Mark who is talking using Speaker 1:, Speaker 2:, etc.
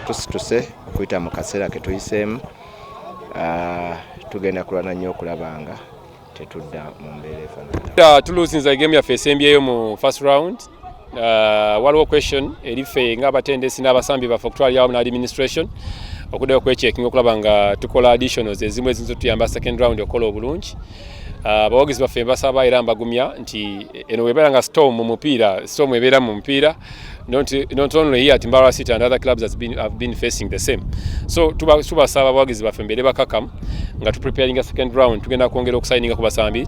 Speaker 1: Tusituse okuyita mu kaseera ke tuyiseemu. Tugenda kulwana nnyo okulaba nga tetudda mu mbeera efaanana.
Speaker 2: Tuluzinza game yaffe esembyeyo mu first round. Waliwo question eri ffe ng'abatendesi n'abasambi baffe okutwalira awamu n'administration okuddayo okwecheckinga okulaba nga tukola additionals ezimu eziyinza otuyamba second round okukola obulungi. Abawagizi baffe mbasaba era mbagumya nti eno webeera nga storm mu mupiira, storm ebeera mu mupiira, not only here at Mbarara City and other clubs have been facing the same. So tubasaba abawagizi baffe mbeere bakakamu nga tupreparinga second round. Tugenda kwongera okusayininga ku basambi.